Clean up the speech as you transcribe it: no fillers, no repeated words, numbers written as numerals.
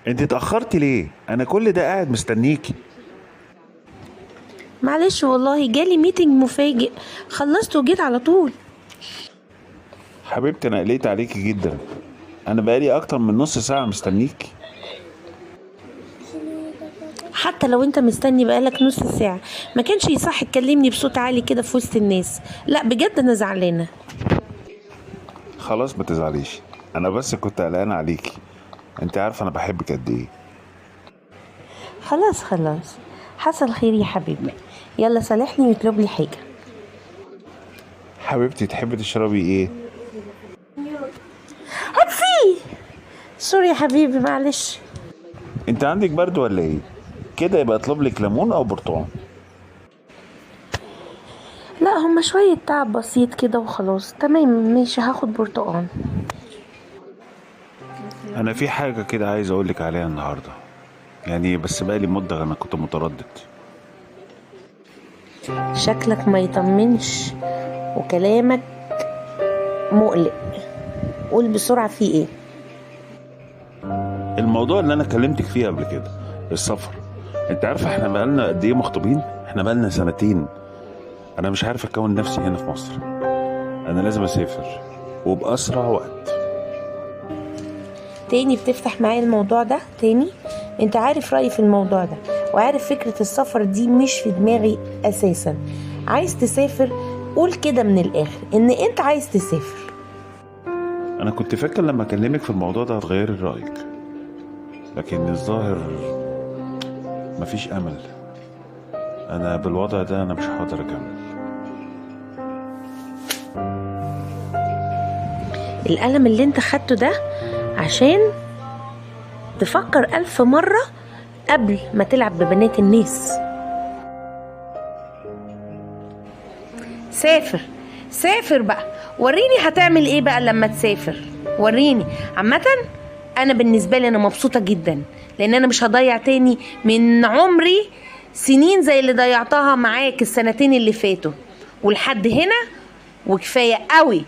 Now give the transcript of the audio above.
انت اتأخرتي ليه؟ انا كل ده قاعد مستنيكي. معلش والله جالي meeting مفاجئ، خلصت وجيت على طول. حبيبتي انا قلقت عليكي جدا، انا بقالي اكتر من نص ساعة مستنيكي. حتى لو انت مستني بقالك نص ساعة ما كانش يصح تكلمني بصوت عالي كده في وسط الناس. لا بجد انا زعلانة. خلاص ما تزعليش، انا بس كنت قلقان عليكي، انت عارفة انا بحبك قد ايه. خلاص خلاص حصل خير يا حبيبي، يلا صالحني واطلب لي حاجة. حبيبتي تحبي تشربي ايه؟ هاتفي. سوري يا حبيبي معلش. انت عندك برد ولا ايه؟ كده يبقى اطلب لك ليمون او برتقال. لا هما شوية تعب بسيط كده وخلاص. تمام ماشي، هاخد برتقال. انا في حاجة كده عايز اقولك عليها النهاردة، يعني بس بقالي مدة انا كنت متردد. شكلك ما يطمنش وكلامك مقلق، قول بسرعة في ايه؟ الموضوع اللي انا كلمتك فيه قبل كده، السفر. انت عارفة احنا بقالنا قد ايه مخطوبين؟ احنا بقالنا سنتين. انا مش عارف اكون نفسي هنا في مصر، انا لازم اسافر وبأسرع وقت. تاني بتفتح معايا الموضوع ده تاني؟ انت عارف رأيي في الموضوع ده، وعارف فكرة السفر دي مش في دماغي اساسا. عايز تسافر قول كده من الاخر ان انت عايز تسافر. انا كنت فاكر لما اكلمك في الموضوع ده هتغيري رأيك، لكن الظاهر مفيش امل. انا بالوضع ده انا مش هقدر اكمل. الألم اللي انت خدته ده عشان تفكر 1000 مرة قبل ما تلعب ببنات الناس. سافر سافر بقى، وريني هتعمل ايه بقى لما تسافر، وريني. عامة انا بالنسبة لي انا مبسوطة جدا، لان انا مش هضيع تاني من عمري سنين زي اللي ضيعتها معاك السنتين اللي فاتوا، ولحد هنا وكفاية قوي.